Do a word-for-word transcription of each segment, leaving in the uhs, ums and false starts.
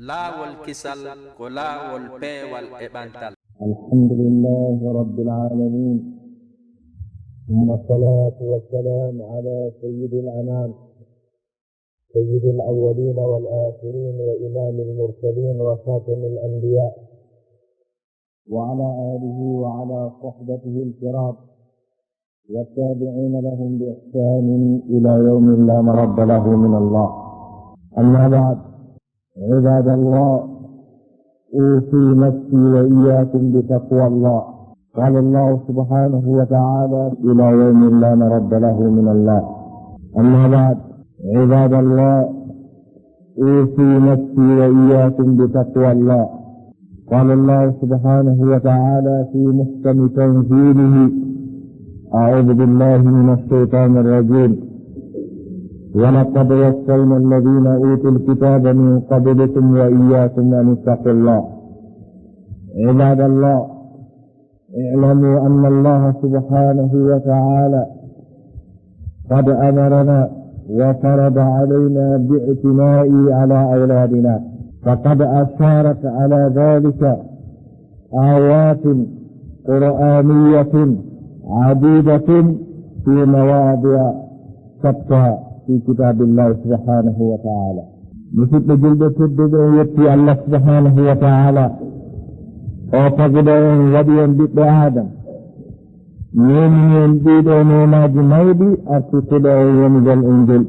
Laawol kisal ko laawol peewal e ɓantal. الحمد لله رب العالمين. ثم الصلاة والسلام على سيد الأنام، سيد الأولين والآخرين وإمام المرسلين وخاتم الأنبياء، وعلى آله وعلى صحبته الكرام والتابعين لهم بإحسان إلى يوم لا مرد له من الله. أما بعد، عباد الله، أوصي نفسي وإياكم بتقوى الله. قال الله سبحانه وتعالى: إلى يوم لا مرد له من الله. أما بعد، عباد الله، أوصي نفسي وإياكم بتقوى الله. قال الله سبحانه وتعالى في محكم تنزيله: أعوذ بالله من الشيطان الرجيم. ولقد وصينا الذين أوتوا الكتاب من قبلكم وإياكم أن اتقوا الله. عباد الله، اعلموا أن الله سبحانه وتعالى قد أمرنا وفرض علينا باعتناء على أولادنا، فقد أشارت على ذلك آيات قرآنية عديدة في مواضع شتى في كتاب الله سبحانه وتعالى. Musidɓe julɓe tedduɓe, en yetti Allah subhanahu wa ta'ala, o taguɗo en, waɗi en ɓiɓɓe Adam, neemini en ɗiɗo neemaaji mawɗi, arti kuɗo en wonugol en ngel.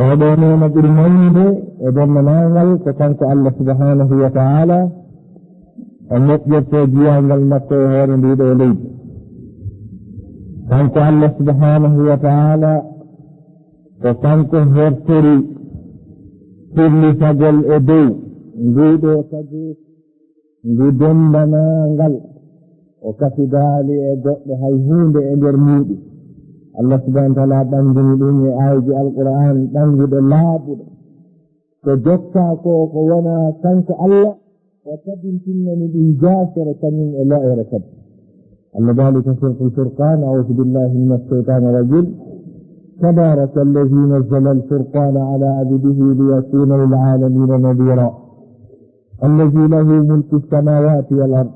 Oɗo neema ɓuri mawnude e denndaangal ko kanko Allah subhanahu wa ta'ala o moƴƴirto jiyaangal makko e hoore ndiɗo leydi. Kanko Allah subhanahu wa ta'ala ko kanko hertori firlisagol e dow nguɗo tageefu ngu denndaangal, o kasidaali e goɗɗo hay huunde e nder muuɗum. Allah subhanahu wa ta'ala ɓanngini ɗum e aayeeji Alqur'aan ɓannguɗe laaɓuɗe. Ko jokkaa ko, ko wonaa kanko Allah, o tabintinnani ɗum jaasere kañum e lo'ere kadi. Allah daali ko Suuratul Furqaan: أعوذ بالله من الشيطان الرجيم. تبارك الذي نزل الفرقان على عبده ليكون للعالمين نذيرا. الذي له ملك السماوات والأرض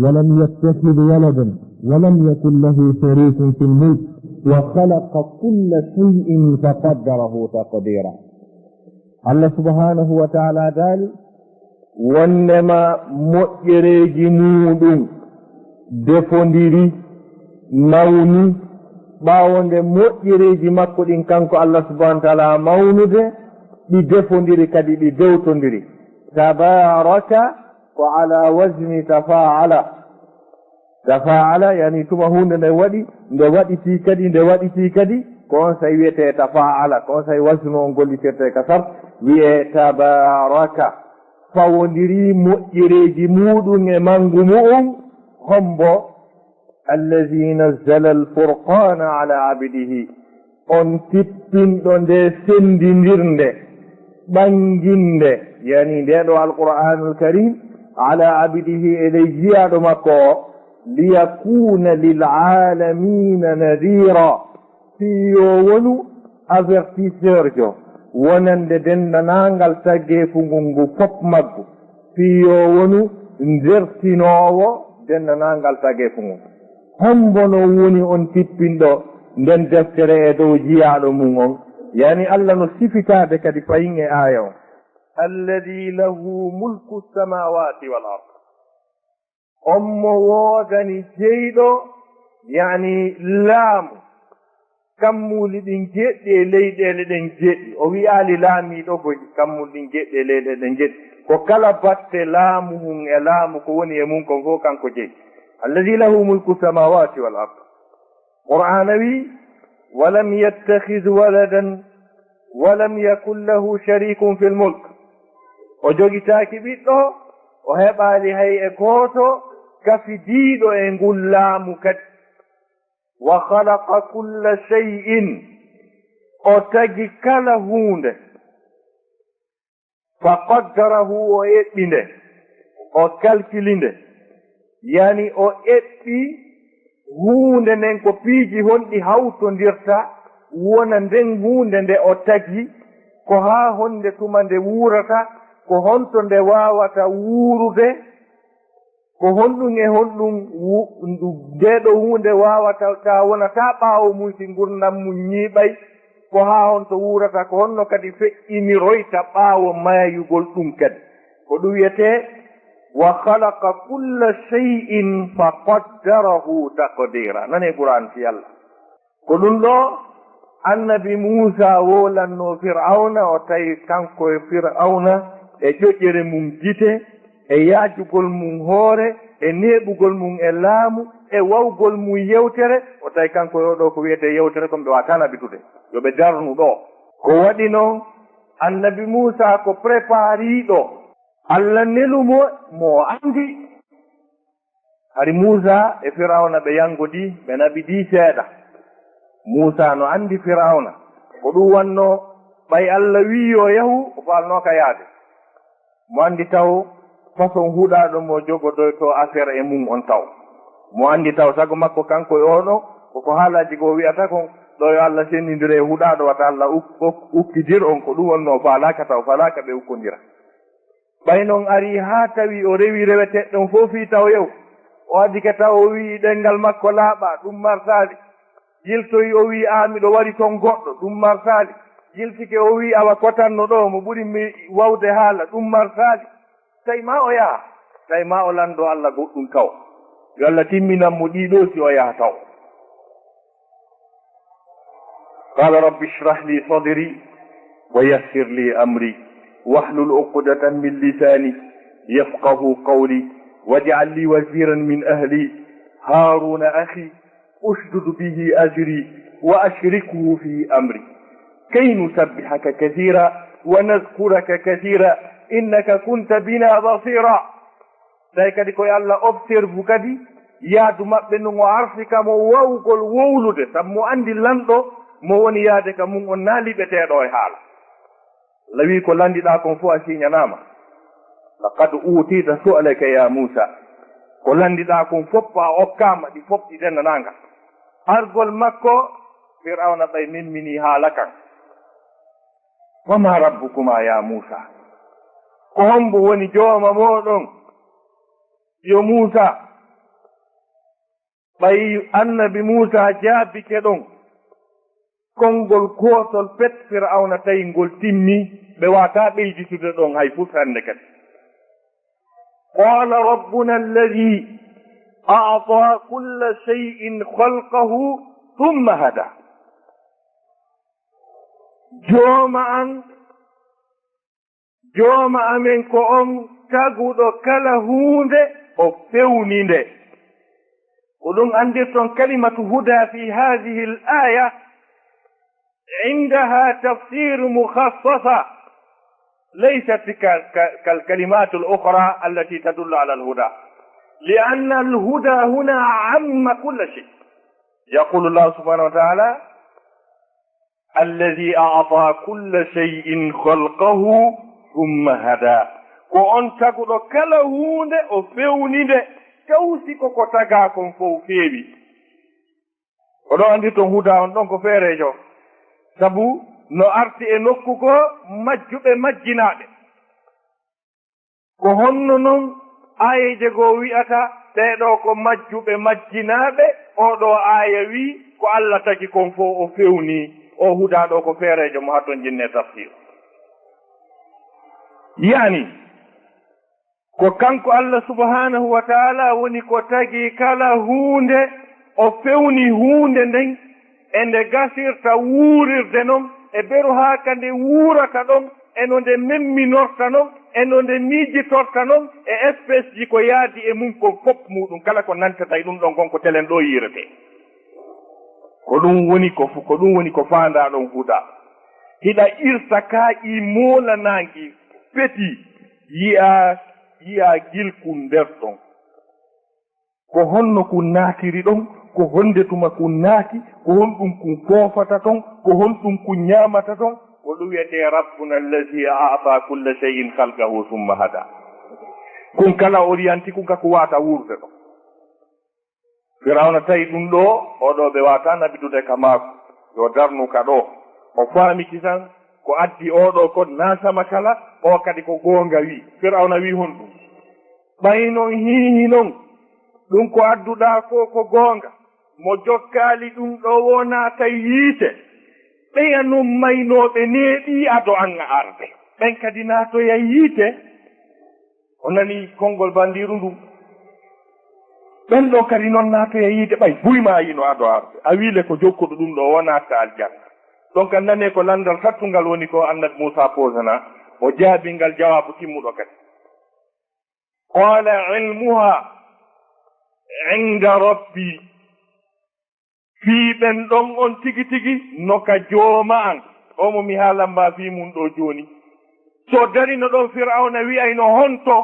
ولم يتخذ ولدا ولم يكن له شريك في الملك وخلق كل شيء فقدره تقديرا. Allah subhanahu wa ta'ala daali wondema moƴƴereeji muuɗum defondiri, mawni, ɓaawo nde moƴƴereeji makko ɗin kanko Allah subhanahu wa ta'ala mawnude, ɗi defondiri kadi, ɗi dewtondiri. Tabaraka ko ala wazni tafaala. Tafaala, yani tuma huunde nde waɗi, nde waɗiti kadi, nde waɗiti kadi, ko on say wiyetee tafaala, ko on say wasnu on gollitirtee ka sarf, wiyee tabaraka. Fawondiri moƴƴereeji muuɗum e manngu mu'um, hombo? Allazi nazzala al-furqana ala abdihi, on tippinɗo nde senndindirnde, ɓannginnde, yani ndee ɗoo Alqur'aanul Kariim, ala abdihi, e ley jiyaaɗo makko o, liyakuna lil aalamiina nadiira, fii yo wonu avertisseurjo, wonande denndaangal tageefu ngun ngu fof maggu, fii yo wonu ndertinoowo denndaangal tageefu ngun. Hombo no woni on tippinɗo nden deftere e dow jiyaaɗo mum on? Yani Allah no sifitaade kadi fayin e aaya on. Alladi lahu mulku samawati wal ard. On mo woodani jeyɗo, yani laamu kammuuli ɗin jeɗɗi e leyɗeele ɗen jeɗɗi. O wi'aali laamiiɗo goy kammuuli ɗin jeɗɗi e leyɗeele ɗen jeɗɗi. Ko kala batte laamu mum e laamu ko woni e mum kon fof kanko jeyi. Alladi lahu mulku samawati wal ard. Qur'aana wi, walam yattakhidh waladan walam yakun lahu sharikun fil mulk. O jogitaaki ɓiɗɗo, o heɓaali hay e gooto kafidiiɗo e ngun laamu kadi. Wa khalaqa kulla shay'in, o tagi kala huunde. Fa qaddarahu, o eɓɓi nde, o kalkili nde, yani o eɓɓi huunde nden ko piiji honɗi hawtondirta wona nden huunde nde o tagi, ko haa honde tuma nde wuurata, Ko honto nde waawata wuurude? Ko honɗum e honɗum wu-, ndu-, ndee ɗoo huunde waawata, ta wonata ɓaawo mum si ngurndan mum ñiiɓay? Ko haa honto wuurata? Ko honno kadi feƴƴiniroyta ɓaawo maayugol ɗum kadi? Ko ɗum wiyetee, "Wa khalaqa kulla shay'in fa qaddarahu taqdira." Nane Qur'an fi Allah. Ko ɗum ɗoo Annabi Muusaa wowlannoo Fir'awna, o tawi kanko e Fir'awna e ƴoƴƴere mum gite, e yaajugol mum hoore, e neeɓugol mum e laamu, e wawgol mum yewtere, o tawi kanko e oo ɗoo ko wiyetee yewtere kon ɓe waawataa naɓitude. Yo ɓe darnu ɗoo. Ko waɗi non Annabi Muusaa ko prépariiɗo. Alla nelu mo, mo o anndi. Hari Muusaa e Fir'awna ɓe yangodii, ɓe naɓidii seeɗa. Muusaa no anndi Fir'awna. Ko ɗum wannoo, ɓay Alla wi'i yo yahu, o faalnooka yaade. Mo anndi taw façon huɗaaɗo mo jogodoytoo affaire e mum on taw. Mo anndi taw sago makko kanko e oo ɗoo, ko ko haalaaji goo wi'ata kon, ɗoo yo Alla senndindire e huɗaaɗo wata Alla uk-, uk-, ukkidir on, ko ɗum wonnoo faalaaka taw, faalaaka ɓe ukkondira. Ɓay non arii haa tawi o rewi reweteeɗe ɗon fow fii taw yew. O addike taw o wi'i ɗenngal makko laaɓaa, ɗum marsaali. Yiltoyi o wi'i, "Aa, miɗo wari ton goɗɗo," ɗum marsaali. Yiltike o wi'i, "Awa kotanno ɗoo, mo ɓuri mi wawde haala," ɗum marsaali. Tawi maa o yaha, tawi maa o lanndoo Alla goɗɗum taw. Yo Alla timminan mo ɗii ɗoo si o yaha taw. قال رب اشرح لي صدري ويسر لي أمري واحلل عقدة من لساني يفقهوا قولي واجعل لي وزيرا من أهلي هارون أخي اشدد به أزري وأشركه في أمري كي نسبحك كثيرا ونذكرك كثيرا إنك كنت بنا بصيرا. Tawi kadi ko yo Alla observe kadi yaadu maɓɓe ndun, o arsika mo wawgol wowlude, sabu mo anndi lanɗo mo woni yaade ka mum on naa liɓeteeɗo e haala. Alla wi'i ko lanndiɗaa kon fow a siiñanaama. Laqad uutita su'alaka ya Muusa. Ko lanndiɗaa kon fow a okkaama, ɗi fow ɗi dennanaanga. Argol makko, Fir'awna ɓay memminii haala kan. Wa ma rabbukuma ya Muusa. Ko hombo woni jooma mooɗon? Yo Muusa, ɓay annabi Muusa jaabike ɗon, konngol gootol pet Fir'awna tawi ngol timmi, ɓe waawataa ɓeyditude ɗon hay fus hannde kadi. Qala rabbuna alladhi a'ta kulla shay'in khalqahu thumma hada. Jooma an, Jooma amen ko on taguɗo kala huunde, o fewni nde. Ko ɗum anndirton kalimatu huda fi hadhihi al-aya, indaha tafsir mukhassasa, laysat ka, ka, kal kalimat al-ukhra allati tadullu ala al-huda. Li anna al-huda huna amma kulla shay. Yaqulu Allah subhanahu wa ta'ala, alladhi a'ta kulla shay'in khalqahu thumma hada. Ko on taguɗo kala huunde, o fewni nde, tawsi ko ko tagaa kon fow feewi. Ko ɗo anndirton huda on ɗon ko feereejo, sabu no arti e nokku ko majjuɓe majjinaaɓe. Ko honno non aayeeje goo wi'ata, ɓee ɗoo ko majjuɓe majjinaaɓe? Oo ɗoo aaya wi'i, ko Alla tagi kon fow o fewni, oo hudaa ɗoo ko feereejo mo hatton jinne tafsir. Yaani, ko kanko Alla subhaanahu wa ta'ala woni ko tagi kala huunde, o fewni huunde nden, e nde gasirta wuurirde non, e beru haa ka nde wuurata ɗon, e no nde memminorta non, e no nde miijitorta non, e espèce ji ko yaadi e mum kon fof muuɗum, kala ko nantata e ɗum ɗon kon ko telen ɗo yiiretee. Ko ɗum woni ko fu-, ko ɗum woni ko faandaa ɗon hudaa. Hiɗa irta kaaƴi moolanaangi feti, yi'aa, yi'aa gilkun nder ɗon. Ko honno kun naatiri ɗon? Ko honde tuma kun naati? Ko honɗum kun foofata ton? Ko honɗum kun ñaamata ton? Ko ɗum wiyetee Rabbuna allazi a'ta kulla shay'in khalqahu thumma hada. Kun kala oriyanti kun ka ko waata wuurde ɗon. Firawna tawi ɗum ɗo, oo ɗo ɓe waata naɓitude ka maako. Yo darnu ka ɗo. O faami kisan, Ko addi oo ɗoo kon naasama kala, oo kadi ko goonga wii. Firawna wii honɗum? Ɓay non hiihi non, ɗum ko adduɗaa ko, ko goonga. Mo jokkaali ɗum ɗoo woo naatay yiite. Ɓeya non maynooɓe neeɓii ado an arde. Ɓen kadi naatoya yiite. O nani konngol bandiiru ndun. Ɓen ɗon kadi non naatoya yiite ɓay buy maayino ado arde. A wii le ko jokkuɗo ɗum ɗoo woo natta aljanna. Ɗon kan nanee ko lanndal sattungal woni ko Annabi Muusaa poosana. O jaabii ngal jawaabu timmuɗo kadi. Qaala ilmuha inda rabbi. Fii ɓen ɗon on tigi tigi no ka Jooma an, oo mo mi haalan maa fii mun ɗoo jooni. So darino ɗon Firawna wi'ayno honto?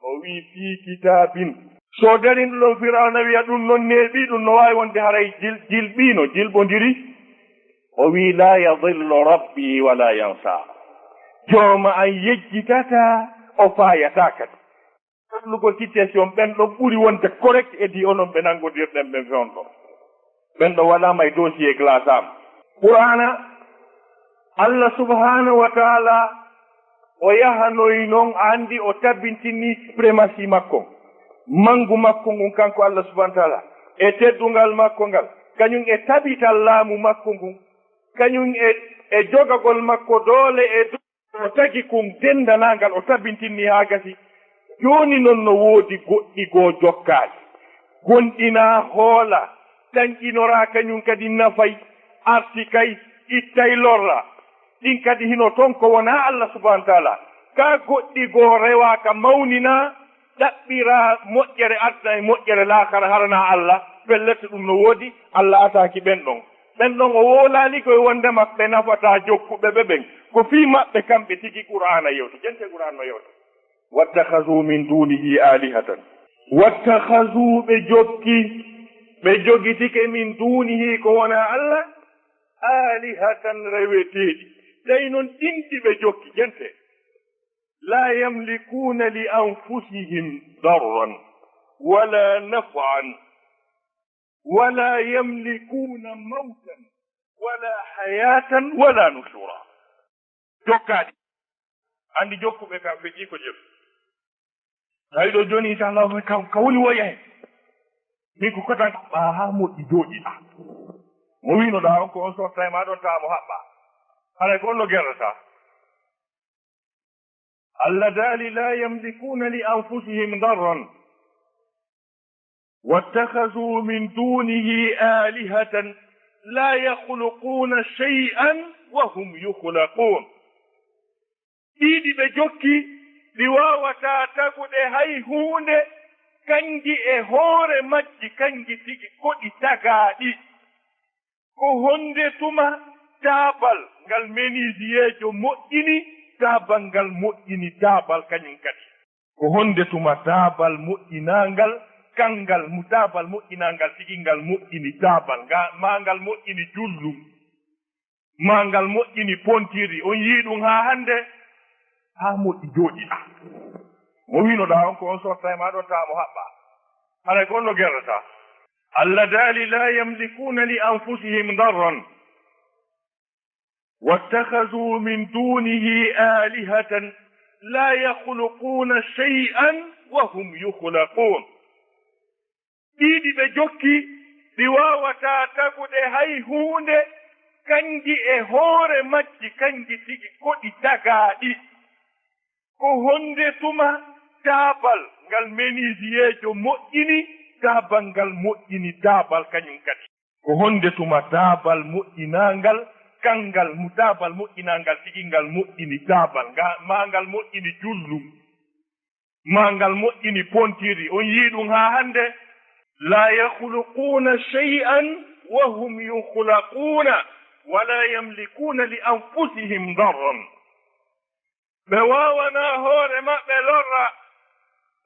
O wi'i fii kitaabin. So darino ɗon Firawna wi'a ɗum non neeɓii, ɗum no waawi wonde haray jil-, jilɓiino, jilɓondiri. O wi'i laa yadillu rabbi wa laa yansa. Jooma an yejjitataa, o faayataa kadi. Aslugol citation ɓen ɗon ɓuri wonde correct e di onon ɓe nanngodirɗen ɓen fewndo. Ɓen ɗon waɗaama e dossier glace am. Qur'aana, Allah subhanahu wa ta'ala o yahanoy non, a anndi o tabintini suprématie makko, manngu makko ngun kanko Allah subhanahu wa ta'ala, e teddungal makko ngal, kañum e tabital laamu makko ngun, kañum e, e jogagol makko doole e dow O tagi kun denndanangal, o tabintinni haa gasi. Jooni non no woodi goɗɗi goo jokkaali. Gonɗinaa, hoolaa, tanƴinoraa, kañum kadi nafay, arsikay, ittay lorra. Ɗin kadi hino ton ko wonaa Allah subhanahu wa ta'ala. Kaa goɗɗi goo rewaaka, mawninaa, ɗaɓɓiraa moƴƴere aduna e moƴƴere laakara, haranaa Allah, pellet ɗum no woodi, Allah ataaki ɓen ɗon. Ɓen ɗon o woolaali koy wondema ɓe nafataa jokkuɓe ɓe ɓen. Ko fii maɓɓe kamɓe tigi Qur'aana yewta. Jente Qur'aana no yewta. Wattakhazuu min duunihi aalihatan. Wattakhazuu, ɓe jokki, ɓe jogitike min duunihi ko wonaa Allah, aalihatan reweteeɗi. Tawi non ɗin ɗi ɓe jokki, jente. Laa yamlikuuna li anfusihim darran wala naf'an wala yamlikuuna mawtan wala hayaatan wala nushuura. Jokkaali. Anndi jokkuɓe kam feƴƴi ko jeeru. Tawi ɗo jooni, inchallah, ka, ka woni woya hen. Min ko kotan ko ɓaa haa moƴƴi jooɗiɗaa. Mo wiino ɗaa on ko on sotta e maa ɗon tawa mo haɓɓaa. Haray ko on no gerrata. Allah daali, "Laa yamlikuuna li anfusihim darran, wattakhazuu min duunihi aalihatan, laa yakhluquuna shay'an wa hum yukhlaquun." Ɗiɗi ɓe jokki, ɗi waawataa tagude hay huunde, kanji e hoore majji, kanji tigi ko ɗi tagaaɗi. Ko honde tuma taabal ngal menisiyeejo moƴƴini, taabal ngal moƴƴini taabal kañum kadi? Ko honde tuma taabal moƴƴinaangal, kanngal mu taabal moƴƴinaangal tigi ngal moƴƴini taabal, nga, maa ngal moƴƴini jullum, maa ngal moƴƴini pontiri, on yii ɗum haa hande? Haa moƴƴi jooɗiɗaa. Mo wiino ɗaa on ko on sotta e maa ɗon tawa mo haɓɓaa. Haray ko on no gerrata. Allah daali, "Laa yamlikuuna li anfusihim darran, wattakhazuu min duunihi aalihatan, laa yakhluquuna shay'an wa hum yukhlaquun." Ɗiɗi ɓe jokki, ɗi waawataa tagude hay huunde, kanji e hoore majji, kanji tigi ko ɗi tagaaɗi. Ko honde tuma taabal ngal menisiyeejo moƴƴini, taabal ngal moƴƴini taabal kañum kadi? Ko honde tuma taabal moƴƴinaangal, kanngal mu taabal moƴƴinaangal tigi ngal moƴƴini taabal, nga, maa ngal moƴƴini jullum, maa ngal moƴƴini pontiri, on yii ɗum haa hande? "Laa yakhluquuna shay'an wa hum yukhlaquuna, wa laa yamlikuuna li anfusihim darran." Ɓe waawanaa hoore maɓɓe lorra,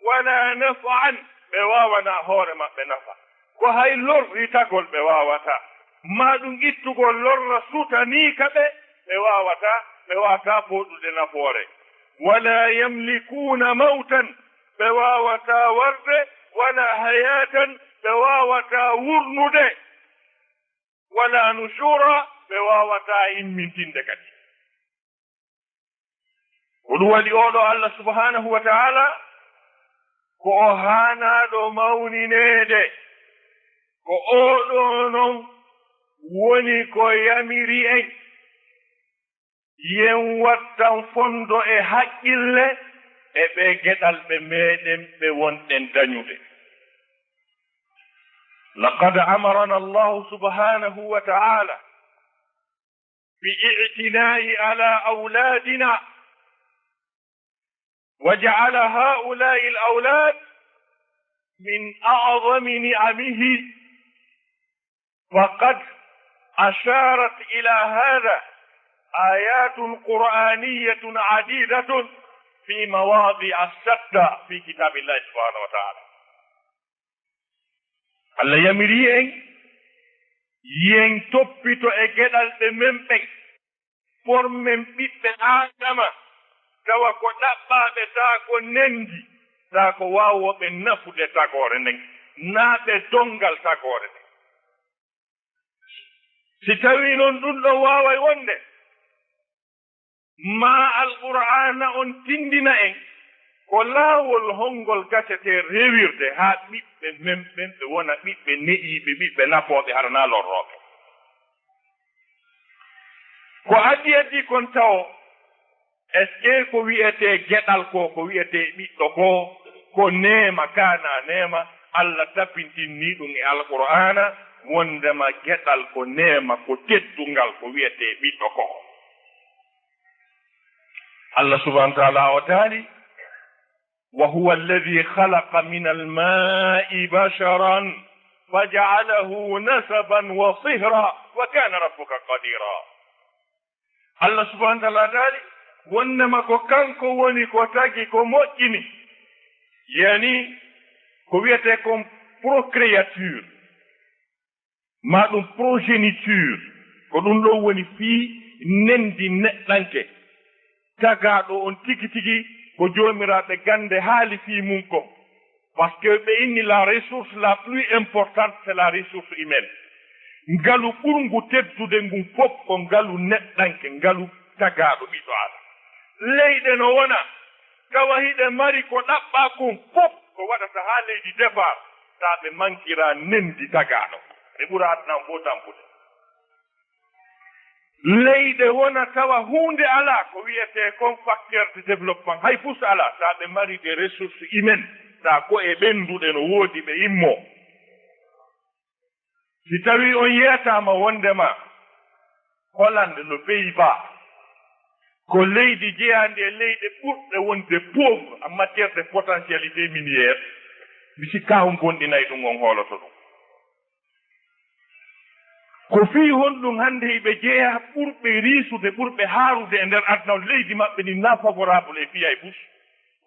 wala naf'an, ɓe waawanaa hoore maɓɓe nafa. Ko hay lorritagol ɓe waawataa, maa ɗum ittugol lorra sutaniika ɓe, ɓe waawataa, ɓe waawataa fooɗude nafoore. Wala yamlikuuna mawtan, ɓe waawataa warde, wala hayaatan, ɓe waawataa wurnude, wala nushuura, ɓe waawataa immintinde kadi. Ko ɗum waɗi oo ɗoo Allah subhanahu wa ta'ala ko o haanaaɗo mawnineede. Ko oo ɗoo noon woni ko yamiri en, yen wattan fondo e haqqille e ɓee geɗalɓe meeɗen ɓe wonɗen dañude. لقد أمرنا الله سبحانه وتعالى بالاعتناء على أولادنا، وجعل هؤلاء الأولاد من أعظم نعمه، فقد أشارت إلى هذا آيات قرآنية عديدة في مواضع شتى في كتاب الله سبحانه وتعالى. Allah yamiri en, yen toppito e geɗalɓe men ɓen, formen ɓiɓɓe Aadama, tawa ko ɗaɓɓaaɓe, taa ko nendi, taa ko waawooɓe nafude tagoore nden, naa ɓe donngal tagoore nden. Si tawii noon ɗum ɗon waaway wonde, maa Alqur'aana on tinndina en ko laawol honngol gasete rewirde haa ɓiɓɓe men ɓen ɓe wona ɓiɓɓe ne'iiɓe, ɓiɓɓe nafooɓe, hara naa lorrooɓe. Ko adii adii kon tawo, est-ce que ko wi'etee geɗal ko, ko wi'etee ɓiɗɗo ko, ko neema, kaana neema? Allah tabintinni ɗum e Alqur'aana, wondema geɗal ko neema, ko teddungal, ko wi'etee ɓiɗɗo ko. Allah subhanahu wa ta'ala o daali, وهو الذي خلق من الماء بشرا فجعله نسبا وصهرا وكان ربك قديرا. Allah subhanahu wa ta'ala daali, wonnema ko kanko woni ko tagi, ko moƴƴini, yani ko wiyetee kon procréature, maa ɗum progéniture, ko ɗum ɗon woni fii nendi neɗɗanke. Tagaaɗo on tigi tigi ko joomiraaɓe gannde haali fii mun kon. Parce que ɓe inni la ressource la plus importante, c'est la ressource humaine. Ngalu ɓurngu teddude ngun fof ko ngalu neɗɗanke, ngalu tagaaɗo ɓiɗɗo Aadama. Leyɗe no wona, tawa hiɗe mari ko ɗaɓɓaa kon fof, ko waɗata haa leydi départ, taa ɓe mankira nendi tagaaɗo. Ɓe ɓura aduna on fof tampude. Leyɗe wona tawa huunde alaa ko wiyetee kon facteur de développement, hay fus alaa, taa ɓe mari des ressources humaines, taa ko e ɓennduɗe no woodi ɓe immoo. Si tawii on yeetaama wondema Hollande no Pays-Bas, ko leydi jeyaandi e leyɗe ɓurɗe wonde pauvre en matière de potentialité minière, mi sikkaa on gondinay ɗum, on hooloto ɗum. Ko fii honɗum hannde hiɓe jeyaa ɓurɓe riisude, ɓurɓe haarude e nder aduna on, leydi maɓɓe ndi na favorable e fii hay fus?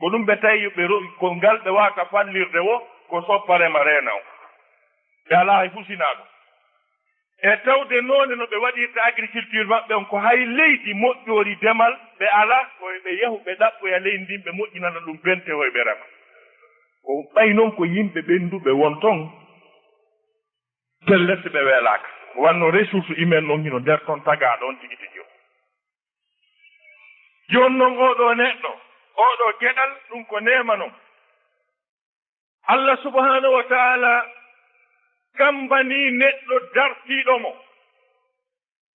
Ko ɗum ɓe tawi ɓe ro-, ko ngal ɓe waawata fallirde wo, ko soppa rema reena on. Ɓe alaa hay fus hinaa ɗum. E tawde noone no ɓe waɗirta agriculture maɓɓe on, ko hay leydi moƴƴoori demal ɓe alaa, ko ɓe yahu ɓe ɗaɓɓoya leydi ndin, ɓe moƴƴinana ɗum bente, hoy ɓe rema. Ko ɓay non ko yimɓe ɓennduɓe won ton, pellet ɓe weelaaka. Wanno ressource humaine on hino nder ton tagaaɗo on tigi tigi on. Jooni non oo ɗoo neɗɗo, oo ɗoo geɗal, ɗum ko neema non. Allah subhanahu wa ta'ala kambanii neɗɗo dartiiɗo mo.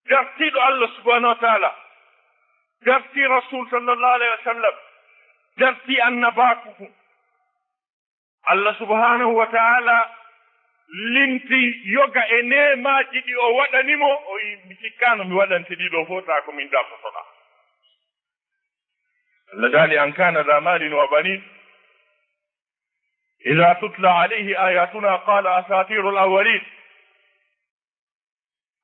Dartiiɗo Allah subhanahu wa ta'ala. Dartii Rasul sallallahu alayhi wa sallam. Dartii annabaaku. Allah subhanahu wa ta'ala linti yoga e neemaaji ɗi o waɗani mo, o wi, "Mi sikkaano mi waɗante ɗi ɗoo fof, taa ko min dartotoɗaa." Allah daali, "An kana dha malin wa banin, idha tutla alayhi ayatuna qala asatirul awwalin."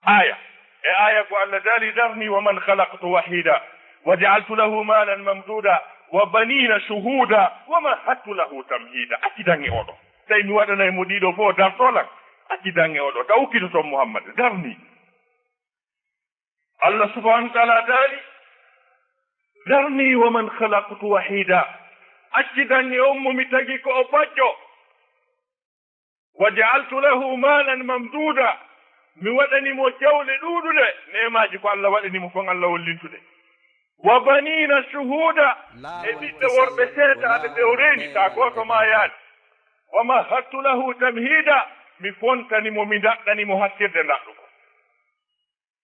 Aya. E aya ko Allah daali, "Dharni wa man khalaqtu wahida, wa ja'altu lahu malan mamduda, wa banina shuhuda, wa mahattu lahu tamhida." Acci daŋŋe oɗo. Tawi mi waɗanay mo ɗiɗo fof dartolan. Acci daŋŋe oɗo. Ta ukkito ton Muhammad. Dharni. Allah subhanahu wa ta'ala daali, "Dharni wa man khalaqtu wahida." Acci daŋŋe on mo mi tagi ko o bajjo. "Wa ja'altu lahu malan mamduda." Mi waɗani mo jawle ɗuuɗuɗe. Neemaaji ko Allah waɗani mo kon, Allah wollintude. Wa banina shuhuda, e ɓiɓɓe worɓe seedaaɓe ɓe o reeni, taa gooto maayaani. Wa mahattu lahu tamhida, mi fontani mo, mi daɗɗani mo hattirde daɗɗugol.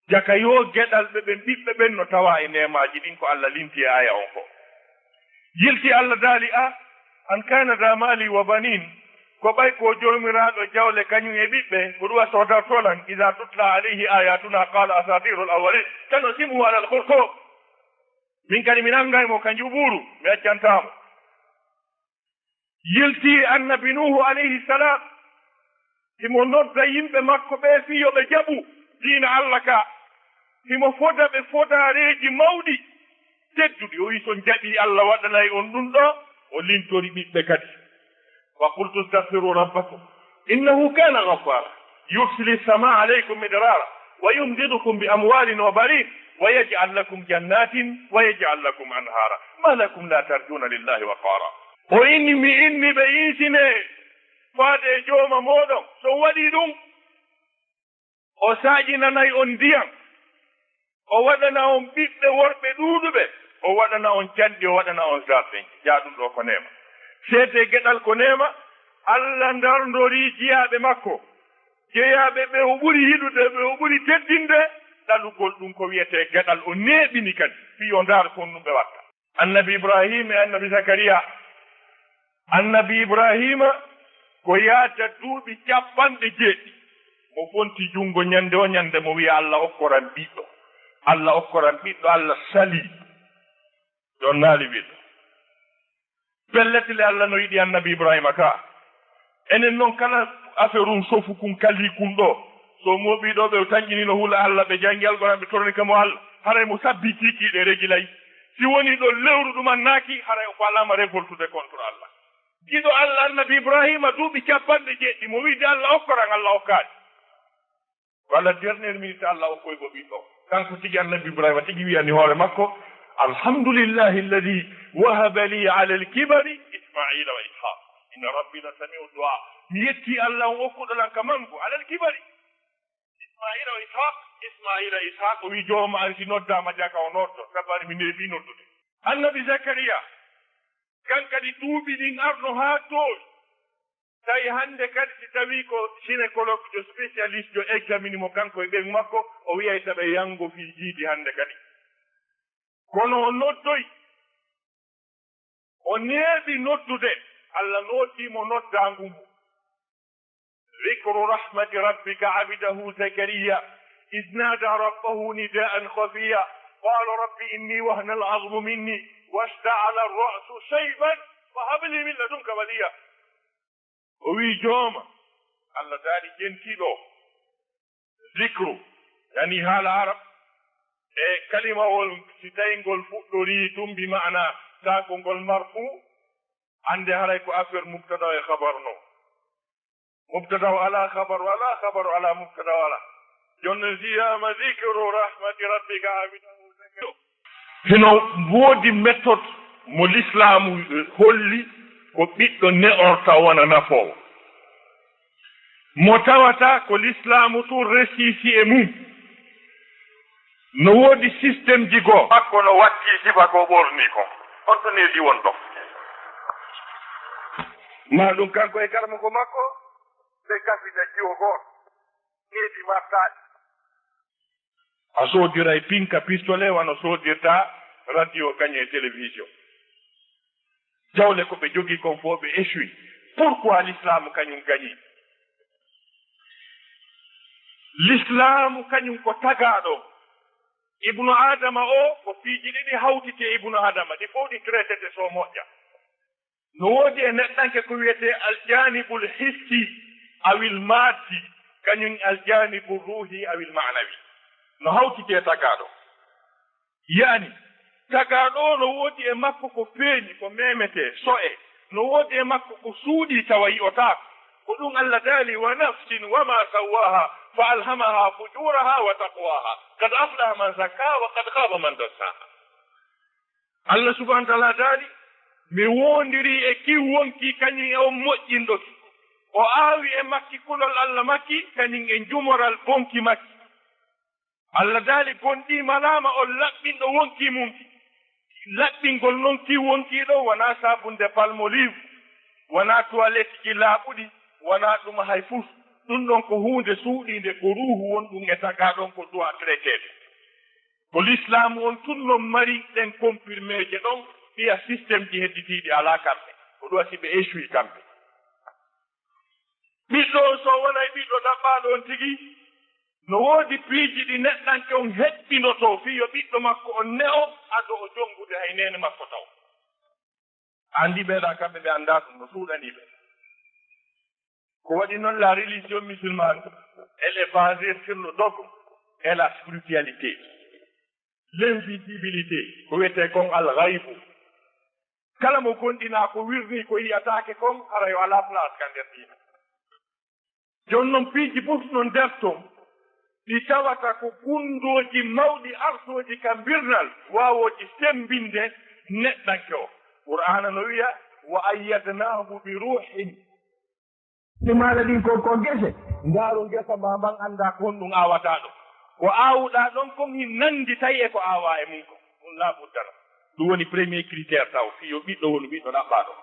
Jaka yo geɗalɓe ɓen, ɓiɓɓe ɓen no tawaa e neemaaji ɗin ko Allah linti e aaya on ko. Yilti Allah daali, a, an kana da mali wa banin, ko ɓay ko joomiraaɗo jawle kañum e ɓiɓɓe, ko ɗum a sodartoo lan, iza tutla alayhi ayatuna qala asatirul awwalin, sanusimuhu alal khurtum. Min kadi mi nanngay mo ka njuɓɓuru, mi accantaa mo. Yilti annabi Nuuhu alayhi salam, himo nodda yimɓe makko ɓe fii yo ɓe jaɓu diina Allah ka. Himo foda ɓe fodaareeji mawɗi, tedduɗi. O wi'i, so on jaɓii, Allah waɗanay on ɗum ɗo, o lintori ɓiɓɓe kadi. Wa qultu astaghfiru rabbakum innahu kana ghaffara yursilis samaa alaykum midrara wa yumdidukum bi amwalin wa banin wa yaj'al lakum jannatin wa yaj'al lakum anhara. Ma lakum la tarjuna lillahi waqara. O inni, mi inni ɓe, insinee faade e jooma mooɗon. So on waɗii ɗum, o saaƴinanay on ndiyan, o waɗana on ɓiɓɓe worɓe ɗuuɗuɓe, o waɗana on canɗi, o waɗana on jardin. Jaa, ɗum ɗo ko neema. Seedee geɗal ko neema. Allah ndarndorii jiyaaɓe makko, jeyaaɓe ɓe o ɓuri yiɗude, ɓe o ɓuri teddinde, ɗalugol ɗum ko wiyetee geɗal. O neeɓini kadi fii yo ndaar ko honɗum ɓe watta. Annabi Ibrahima e Annabi Zakariya. Annabi Ibrahima ko yaata duuɓi capanɗe jeeɗiɗi. Mo fonti junngo ñande o ñande, mo wi'a, Allah okkoran ɓiɗɗo. Allah okkoran ɓiɗɗo, Allah salii. Ɗon naali ɓiɗɗo. Pellet le, Allah no yiɗi Annabi Ibrahima ka. Enen non, kala affaire um sofu kun kalii kun ɗo. So mooɓii ɗo, ɓe tanƴini no hula Allah, ɓe janngi Alquraan, ɓe torani ka mo Allah. Haray mo sabbitii kii ɗe régler. Si woni ɗo lewru ɗum annaaki, haray o faalaama révoltude contre Allah. Giɗo Allah, Annabi Ibrahima, duuɓi capanɗe jeeɗiɗi, mo wiide Allah okkoran, Allah okkaali. Walla dernière minute, Allah okkoy mo ɓiɗɗo. Kanko tigi, Annabi Ibrahima tigi wi'ani hoore makko, alhamdulillahi alladhi wahaba li ala al-kibari Ismaila wa Ishaq. Inna rabbi la sami'u du'a. Mi yetti Allah on okkuɗo lan ka mangu, ala al-kibari. Ismaila wa Ishaq, Ismaila, Ishaq, o wi jooma an si noddaama jaka o noddo, sabu an mi neeɓi noddude. Annabi Zakariya, kan kadi duuɓi ɗin arno haa toowi. Tawi hannde kadi, si tawii ko gynécologue jo, spécialiste jo examini mo, kanko e ɓen makko, o wi'ay taɓe yango fii jiidi hannde kadi. Kono o noddoy, o neeɓi noddude, Allah nootii mo noddaangu ngu. Dhikru rahmati rabbika abdahu Zakariya, idh nada rabbahu nidaan khafiya, qala rabbi inni wahana al-azmu minni washta'ala ar-ra'su shayban fahab li min ladunka waliya. O wi'i, jooma, Allah daali jentiiɗo o. Zikru, yani haala Arab, e kalimawol, si tawi ngol fuɗɗorii tun bi maana taako ngol marfu, annde haray ko affaire mubtada e khabar no. Mubtada o alaa, khabar o alaa, khabar o alaa, mubtada o alaa. Jooni, siyama zikru rahmati rabbika abdahu Zakariya. Hino woodi méthode mo lislaamu holli ko ɓiɗɗo ne'orta wona nafoowo. Mo tawata ko lislaamu tun resisi e mum. No woodi système ji goo. Makko no watti sifa ko ɓorni kon. On to needi won ɗon. Ma ɗum kanko e karamoko makko, ɓe kafida jiwo gooto. Needi martaaɗi. A soodiray pinka pistolet wano soodirta radio kañum e télévision. Jawle ko ɓe jogii kon fof ɓe échoui. Pourquoi l'islam kañum gañi? L'islam kañum ko tagaaɗo. Ibnu Adama o ko piiji ɗiɗi hawtiti e Ibnu Adama, ɗi fof ɗi traitete so moƴƴa. No woodi e neɗɗanke ko wiyetee aljanibul hissi awil maddi, kañum aljanibul ruhi awil maanawi. No hawtiti e tagaaɗo. Yaani, tagaaɗo o no woodi e makko ko feeñi, ko memetee, so'ee. No woodi e makko ko suuɗii tawa yi'otaako. Ko ɗum Allah daali, "Wa nafsin wa ma sawwaha, fa alhamaha fujuraha wa taqwaha. Qad aflaha man zakkaha wa qad khaba man dassaha." Allah subhanahu wa ta'ala daali, "Mi woondirii e kiw wonkii kañum e on moƴƴinɗo ki. O aawi e makki kulol Allah makki, kañum e njumoral bonki makki." Allah daali, "Gonɗii malaama on laɓɓinɗo wonkii mum ki." Laɓɓingol noon ki wonkii ɗo wonaa saabunde Palmolive, wonaa toiletteji laaɓuɗi, wonaa ɗum hay fus. Ɗum ɗoon ko huunde suuɗiinde, ko ruuhu wonɗum e tagaa ɗoon, ko doit traiteede. Ko lislaamu on tun noon mari ɗen comprimeeje ɗon, ɗiya systèmeji hedditiiɗi alaa kamɓe. Ko ɗum waɗi ɓe échoué kamɓe. Ɓiɗɗo on, so wonay ɓiɗɗo ɗaɓɓaaɗo on tigi, no woodi piiji ɗi neɗɗanke on heɓɓinotoo fii yo ɓiɗɗo makko on ne'o ado o jonngude hay neene makko taw. Anndi ɓeeɗa kamɓe ɓe anndaa ɗum, no suuɗanii ɓe. Ko waɗi noon, la religion musulmane, elle est basée sur le dogme et la spiritualité, l'invisibilité, ko wiyetee kon al ghaybu. Kala mo gonɗinaa ko wirnii ko yiyataake kon, hara yo alaa place ka nder diina. Jooni noon piiji fof no nder toon, ɗi tawata ko kunndooji mawɗi artooji ka mbirnal, waawooji semmbinde neɗɗanke o. Qur'aana no wiya, "Wa ayyadnaahu bi ruuhin." Simaala ɗin ko, ko gese. Ndaaru ngesa ma mban, anndaa ko honɗum aawataa ɗon. Ko aawuɗaa ɗon kon hin nannditay e ko aawaa e mum kon. Ɗum laa budda non. Ɗum woni premier critère taw, fii yo ɓiɗɗo wonu ɓiɗɗo ɗaɓɓaaɗo.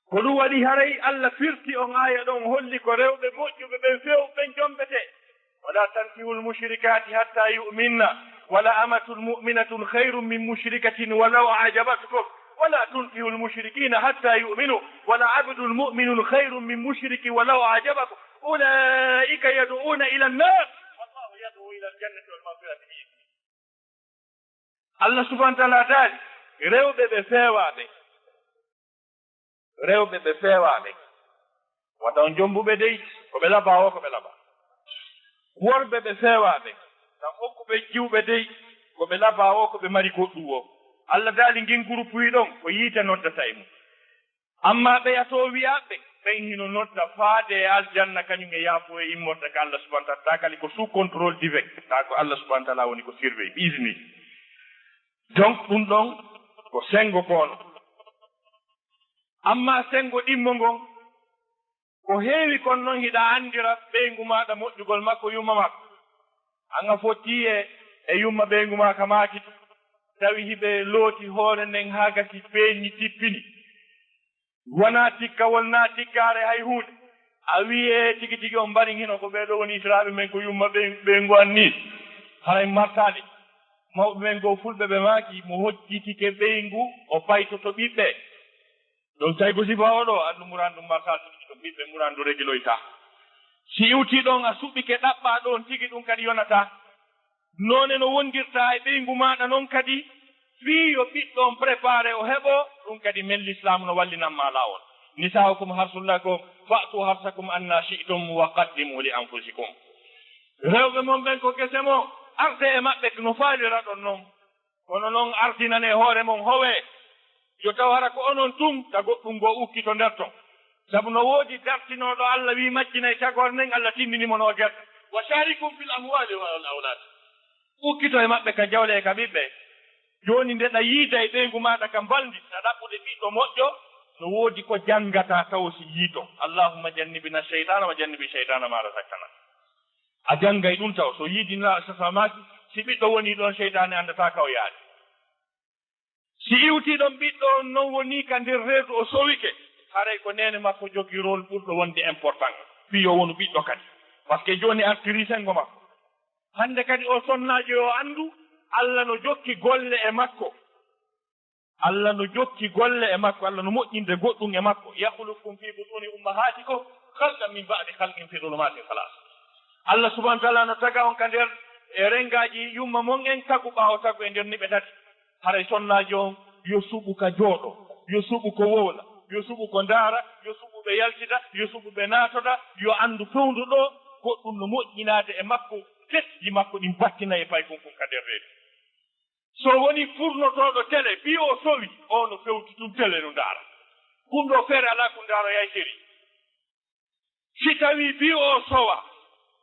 Ko ɗum waɗi haray Allah firti on aaya ɗon, holli ko rewɓe moƴƴuɓe ɓen few ɓen jombetee. ولا تنكحوا المشركات حتى يؤمن ولأمة مؤمنة خير من مشركة ولو أعجبتكم ولا تنكحوا المشركين حتى يؤمنوا ولعبد مؤمن خير من مشرك ولو أعجبكم أولئك يدعون إلى النار والله يدعو إلى الجنة والمغفرة بإذنه. Allah subhanahu wa ta'ala daali, rewɓe ɓe feewaaɓe, rewɓe ɓe feewaaɓe, wata on jombuɓe dey, ko ɓe labaa o, ko ɓe labaa. Worɓe ɓe feewaaɓe, tan hokkuɓe jiwɓe dey, ko ɓe labaa o, ko ɓe mari goɗɗum o. Allah daali ngin groupe wi ɗon, ko yiite noddata e mum. Amma ɓeya to wi'aaɓe, ɓen hino nodda faade e aljanna, kañum e yaafo e immorde ka Allah subhanahu wa ta'ala, kadi ko sous contrôle divin, taa ko Allah subhanahu wa ta'ala woni ko surveille, bi izni. Donc, ɗum ɗon ko sengo ko on. Amma sengo ɗimmo ngon, ko heewi kon non hiɗa anndira ɓeyngu maaɗa moƴƴugol makko yumma makko. An a fotti e, e yumma ɓeyngu maa ka maaki, tawi hiɓe looti hoore nden haa gasi peeñi tippini. Wanaa tikkawol naa tikkaare hay huunde. A wi'e tigi tigi on mbarin hino ko ɓee ɗoo woni israaɓe men ko yumma ɓe, ɓeyngu an nii. Haray martaali. Mawɓe men goo fulɓe ɓe maaki mo hojjitike ɓeyngu o paytoto ɓiɓɓe. Ɗum tawi ko sifa o ɗoo, anndu murandu martaali ɗum ɓiɓɓe murandu regiloyta. Si iwti ɗon a suɓike ɗaɓɓaa ɗon tigi ɗum kadi yonata. Noone no wondirta e ɓeyngu maaɗa non kadi, fii yo ɓiɗɗo on préparé o heɓo, ɗum kadi men Lislaamu no wallinan ma laawol. Nisaa'ukum harsul lakum, fa'tu harsakum anna shi'tum wa qaddimu li anfusikum. Rewɓe mon ɓen ko gese mon, arde e maɓɓe no faaliraɗon non. Kono non ardinanee hoore mon howee. Yo taw hara ko onon tun ka goɗɗum goo ukkito nder ton. Sabu no woodi dartinooɗo Allah wii majjinay tagoore nden, Allah tindini mo no o gerte. Wa sharikum fil amwali wal awlad. Ukkito e maɓɓe ka jawle e ka ɓiɓɓe. Jooni nde ɗa yiida e ɓeyngu maaɗa ka mbalndi, ɗa ɗaɓɓude ɓiɗɗo moƴƴo, no woodi ko janngataa tawo si yiito. Allahumma jannibna shaytana wa jannibi shaytana ma razaqtana. A janngay ɗum taw, so yiidinaa so famaaki, si ɓiɗɗo wonii ɗon, seytaane anndataa ka o yaari. Si iwtii ɗon ɓiɗɗo on non wonii ka nder reedu o sowike, haray ko neene makko jogii rôle ɓurɗo wonde important, fii yo wonu ɓiɗɗo kadi. Parce que jooni artirii senngo makko. Hannde kadi o sonnaajo yo anndu, Alla no jokki golle e makko. Alla no jokki golle e makko, Alla no moƴƴinde goɗɗum e makko. Yakhluqukum fi butuni ummahatikum khalqan min ba'di khalqin fi dhulumatin thalath. Alla subhanahu wa ta'ala no taga on ka nder e renngaaji yumma mon en tagu ɓaawo tagu e nder niɓe tati. Haray sonnaajo on yo suɓu ka jooɗo, yo suɓu ko wowla, yo suɓu ko ndaara, yo suɓu ɓe yaltida, yo suɓu ɓe naatoda, yo anndu fewndu ɗo goɗɗum no moƴƴinaade e makko, teskiji makko ɗin battina e paykun kun ka nder reedu. So woni furnotooɗo tele, fii o sowi, o no fewti tun tele no ndaara. Kun ɗo feere alaa kun ndaara yay seri. Si tawii fii o sowa,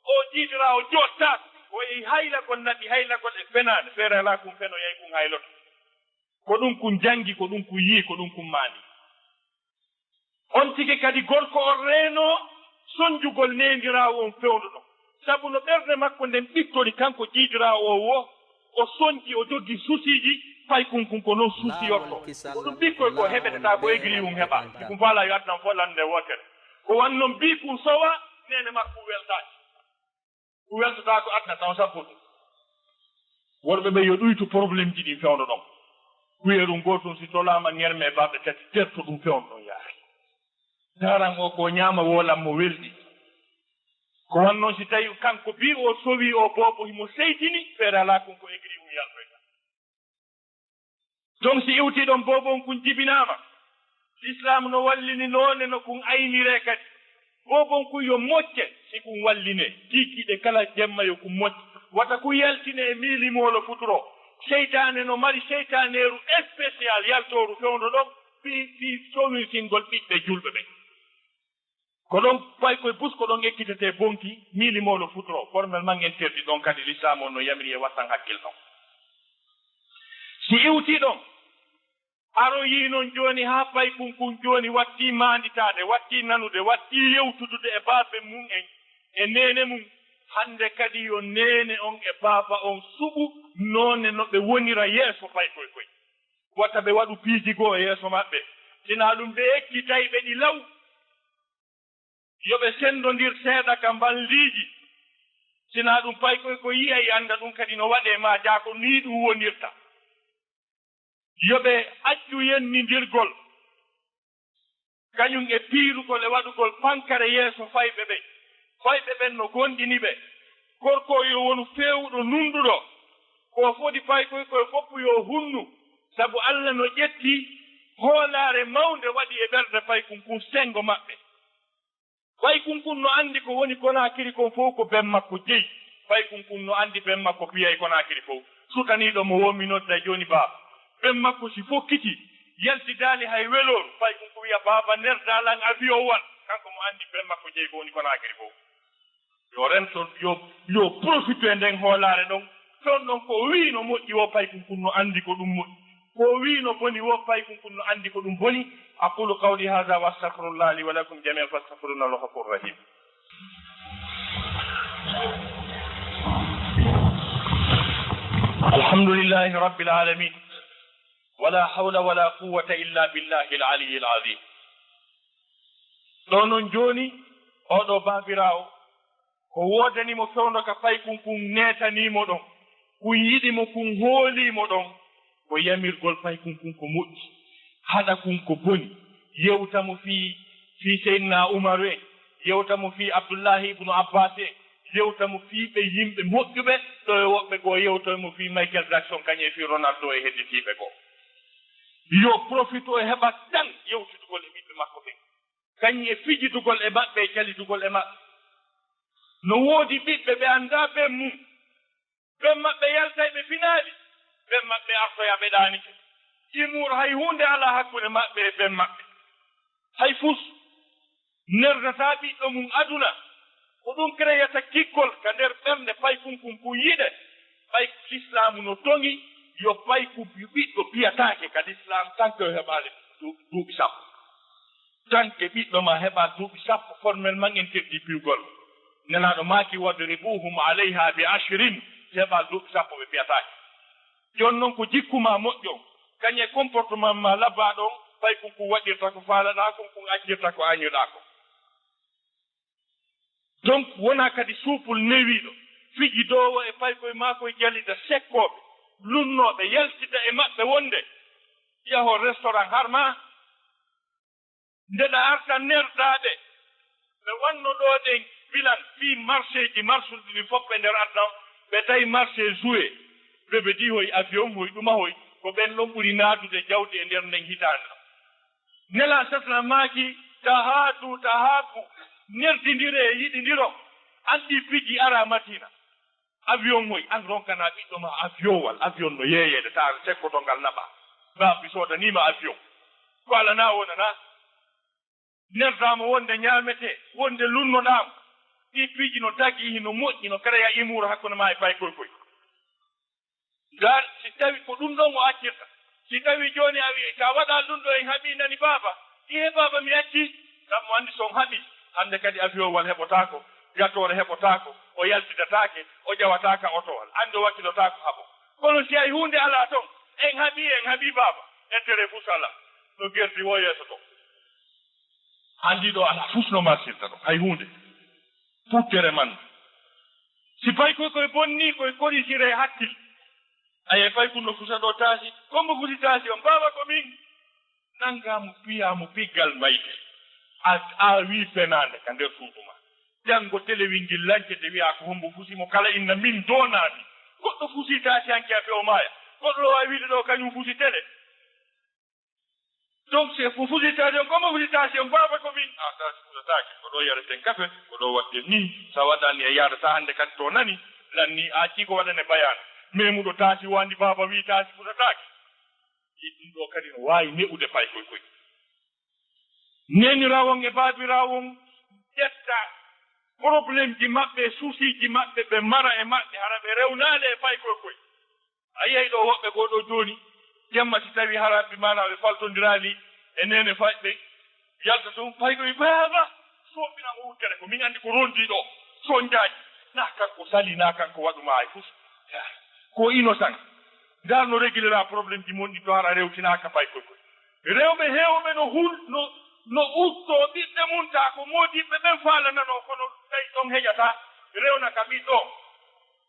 o jiidiraa o jotta, o yehi haylagol naɓi, haylagol e fenaande, feere alaa kun feno yay kun hayloto. Ko ɗum kun janngi, ko ɗum kun yii, ko ɗum kun maandi. On tigi kadi gorko on reenoo sonjugol neendiraawo on fewndo ɗon. Sabu no ɓernde makko nden ɓittori kanko jiidiraawo o woo, o sonji, o jogii susiiji, Paykun kun ko non susiyotto. Ko ɗum ɓikkoy ko heɓetata ko egri mum heɓa. Si kun faala yo addan fof lande wootere. Ko wan non bii kun sowa, neene makko kun weltaaki. Kun weltata ko adna taw sabbo ɗum. Worɓe ɓe yo ɗuytu problème ji ɗin fewndo ɗon. Kuyeru gootun si tolaama ŋerme e baɓe tati terto ɗum fewndo ɗon yaari. Daran o ko ñaama wolan mo welɗi. Ko wan non si tawi kanko bii o sowi o boobo himo seytini, feere alaa kun ko egri mum yaltoyta. Ton si iwti ɗon boobon kun jibinaama, Lislaam no wallini noone no kun ayniree kadi. Boobon kun yo mocce si kun wallinee. Kiikiiɗe kala jemma yo kun mocce. Wata kun yaltine e miilimoolo futuro. Seytaane no mari seytaaneeru spécial yaltooru fewndo ɗon fii, fii sowirtingol ɓiɓɓe julɓe ɓen. Ko ɗon paykoy bus ko ɗon ekkitetee bonki, miilimoolo futuro, formellement interdit ɗon kadi Lislaam on no yamiri e wattan hakkil ɗon. Si iwti ɗon, aroyii non jooni haa paykun kun jooni wattii maanditaade, wattii nanude, wattii yewtudude e baabe mum en, e neene mum. Hannde kadi yo neene on e baaba on suɓu noone no ɓe wonira yeeso paykoy koy. Wata ɓe waɗu piiji goo e yeeso maɓɓe. Sinaa ɗum ɓe ekkitay ɓe ɗi law. Yo ɓe senndondir seeɗa ka mballiiji. Sinaa ɗum paykoy ko yi'ay annda ɗum kadi no waɗee maa jaa ko nii ɗum wonirta. Yo ɓe accu yennindirgol, kañum e piirugol e waɗugol pankare yeeso fayɓe ɓen. Fayɓe ɓen no goonɗini ɓe. Gorko yo wonu feewuɗo nunɗuɗo. Ko fodi paykoy koye fof yo hunnu. Sabu Alla no ƴetti hoolaare mawnde waɗi e ɓernde paykun kun senngo maɓɓe. Paykun kun no anndi ko woni Konaakiri kon fof ko ben makko jeyi. Paykun kun no anndi ben makko piyay Konaakiri fof. Sutaniiɗo mo woo mi nodda jooni baaba. Ben makko si fokkiti, yaltidaali hay welooru, paykun kun wiya, "Baaba, nerdaa lan avion wal." Kanko mo anndi ben makko jeyi ko woni Konaakiri fof. Yo rento, yo, yo profite e nden hoolaare ɗon. Ɗon ɗon ko o wi'i no moƴƴi woo paykun kun no anndi ko ɗum moƴƴi. Ko o wi'i no boni woo paykun kun no anndi ko ɗum boni. أقول قولي هذا وأستغفر الله لي ولكم جميعا فاستغفروه إنه هو الغفور الرحيم. الحمد لله رب العالمين. ولا حول ولا قوة إلا بالله العلي العظيم. Ɗo non jooni, oɗo baabiraawo, ko woodani mo fewndo ka paykun kun neetanii mo ɗon, kun yiɗi mo, kun hoolii mo ɗon, ko yamirgol paykun kun ko moƴƴi, haɗa kun ko boni, yewta mo fii, fii Seydina Umaru en, yewta mo fii Abdullahi ibnu Abbas en, yewta mo fii ɓe yimɓe moƴƴuɓe, ɗo e woɓɓe goo yewtoy mo fii Michael Jackson, kañum e fii Ronaldo e hedditiiɓe goo. Yo profito e heɓa tan yewtidugol e ɓiɓɓe makko ɓen, kañum e fijidugol e maɓɓe e calidugol e maɓɓe. No woodi ɓiɓɓe ɓe anndaa ben mum. Ben maɓɓe yaltay ɓe finaali, ben maɓɓe artoya ɓe ɗaanike. Imuur hay huunde alaa hakkunde maɓɓe e ben maɓɓe. Hay fus. Nerdataa ɓiɗɗo mum aduna. Ko ɗum kreyata kikkol ka nder ɓernde paykun kun kun yiɗe. Pay Lislaamu no toŋi yo payku ɓiɗɗo piyataake ka Lislaam tan ko heɓaali du-, duuɓi sappo. Tan ke ɓiɗɗo ma heɓa duuɓi sappo, formellement interdit piwgol. Nelaaɗo maaki, "Wadribuhum alayha bi ashrin", heɓa duuɓi sappo ɓe piyataake. Jooni non ko jikku ma moƴƴo, kañum e comportement ma labbaaɗo on, paykun kun waɗirta ko faalaɗaa kon, kun accirta ko añuɗaa kon. Donc, wonaa kadi suupul newiiɗo, fijidoowo e paykoy maa koye jalida sekkooɓe, lunnooɓe, yaltida e maɓɓe wonde, yaho restaurant har maa, nde ɗa arta nerdaaɓe, ɓe wanno ɗoo ɗen bilan fii marché ji, marsuuji ɗin fof ɓe nder aduna, ɓe tawi marché jouet, ɓe ɓe dihoy avion hoy ɗuma hoy, ko ɓen ɗon ɓuri naadude jawdi e nder nden hitaande ɗon. Nelaaɗo sasana maaki, "Tahaadu, tahaabu, nerdindire, yiɗindiro." An ɗi piji ara Madina. Avion moy, an ronkana ɓiɗɗo ma avion wal, avion no yeeyeede, ta sekkoto ngal naɓa. Baabi soodaniima avion. Ko alana wonana. Nerdaama wonde ñaametee, wonde lunnoɗaama. Ɗi piji no tagi, hino moƴƴi, no kreya imuuro hakkunde ma e paykoy koy. Ngar, si tawi ko ɗum ɗon o accirta. Si tawi jooni a wi'i, "Ka waɗa ɗum ɗo en haɓi nani baaba." Iye baaba mi acci. Sabu mo anndi so on haɓi, hannde kadi avion wal heɓotaako, gatoore heɓotaako, o yaltidataake, o ƴawataaka otowal. Anndi o wakkilotaako haɓo. Kono si hay huunde alaa ton, En haɓi, en haɓi baaba. Intérêt fus alaa. No gerdi wo yeeso to. Anndi ɗo alaa fus no marsirta ɗo. Hay huunde. Puttere man. Si pay koy koy bonni, koy korisire hakkil. Aye pay kun no fusa ɗo taasi. Kombo fusi taasi on, baaba ko min. Nanga mo piya mo piggal mayde. A, a wi fenaande ka nder suudu ma. Janngo telewingil lancete wi'a ko hombo fusi mo kala inna min donaami. Goɗɗo fusi taasi hanki afe o maaya. Goɗɗo ɗo waawi wiide ɗo kañum fusi tele. Donc, c'est pour fusi taasi on, comme fusi taasi on, baaba ko min. A taasi fusataake, ko ɗo yareten kafe, ko ɗo waɗden ni. Sa waɗani e yaada sa hannde kadi to nani, lan ni a ci ko waɗane bayaana. Mais muɗo taasi wandi baaba wi taasi fusataake. Ɗi ɗum ɗo kadi no waawi ne'ude pay koy koy. Nenirawon e baabiraawon ƴetta problème ji maɓɓe, souci ji maɓɓe, ɓe mara e maɓɓe, hara ɓe rewnaade e pay koy koy. A yiyay ɗo woɓɓe goo ɗo jooni, jemma si tawi hara ɓe maanaa ɓe faltondiraali e neene fay ɓe yalta toon, pay koy baaba, soɓina mo wuttere ko min anndi ko rondi ɗo, sonjaaji, na kanko sali, na kanko waɗu ma hay fus. Ko innocent. Ndaar no régulera problème ji mon ɗi to hara rewtinaaka pay koy koy. Rewɓe heewɓe no hul-, no, no uddoo ɓiɓɓe mum, taa ko moodiɓɓe ɓen faalananoo, kono tawi ɗon heƴataa, rewna ka ɓiɗɗo.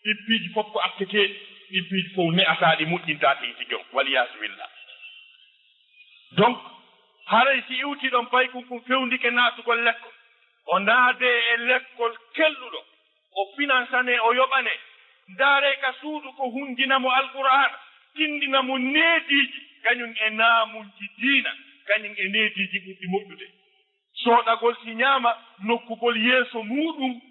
Ɗin piiji fof ko acceteeɗi, ɗin piiji fof ne'ataa, ɗi moƴƴintaa tigi tigi on. Wal iyaazu billah. Donc, haray si iwti ɗon paykun kun fewndike naatugol lekkol, o naadee e lekkol kelluɗo, o finansanee, o yoɓanee. Ndaaree ka suudu ko hunndina mo Alqur'aana, tinndina mo neediiji, kañum e naamuuji diina, kañum e neediiji ɓurɗi moƴƴude. Soodagol si ñaama, nokkugol yeeso muuɗum,